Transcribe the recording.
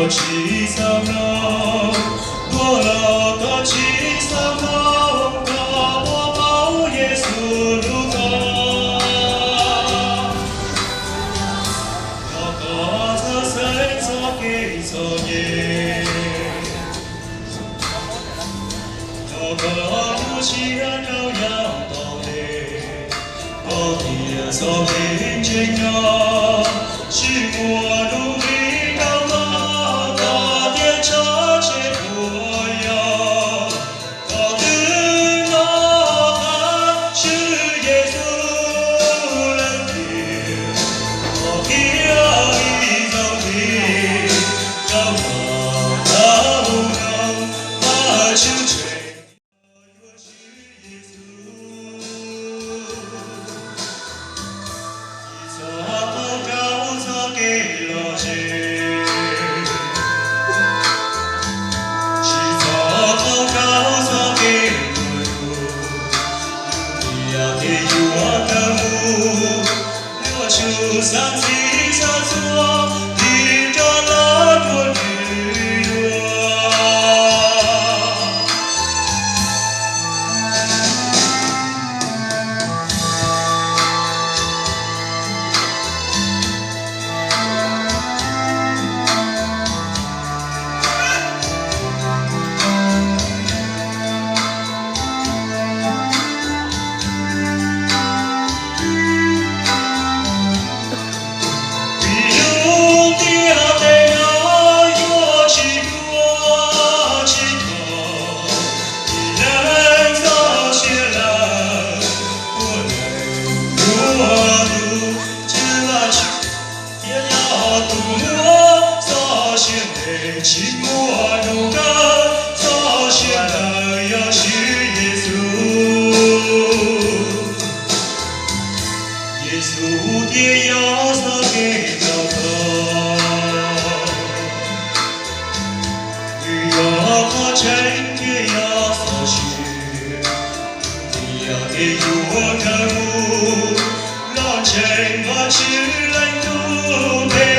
Koj tsis xav mloog, tuaj los koj tsis xav mloog, koj puas paub Yexus hlub koj? Koj, koj txhob xeeb txhob kev txom nyem, koj, koj lub siab rau yav tom ntej, koj tias txoj kev ntseeg no tsis muaj hnub vim rau koj, koj tias tso tseg puas yog? Koj twb nco qab Tswv Yexus leej tiag, koj qhia ib zaug ntxiv rau koj tau hnov Vajtswv tseeb yuav Tswv Yexus. Tsis txhob qaug rau txoj kev lom zem, tsis txhob qaug rau txoj kev tuag lug, tiam sis yuav kawg mus, yuav tsum xav ntxiv xav txhua, tig rov los rau Nws dua. Vim yus tiam neej no yuav tsis dua tsis tau, ib leeg txoj sia lawm ua neeg ua tus, Tswv Vajtswv thiaj yog tus muab txoj sia ntev, tsis muaj hnub kawg, txoj sia ntawd yog Tswv Yexus. Yexus thiaj yog txoj kev rau tod, Nws yog qhov tseeb thiaj yog txoj sia, tiam sis yuav kawg mus los ntseeg Vajtswv Leej Tub peb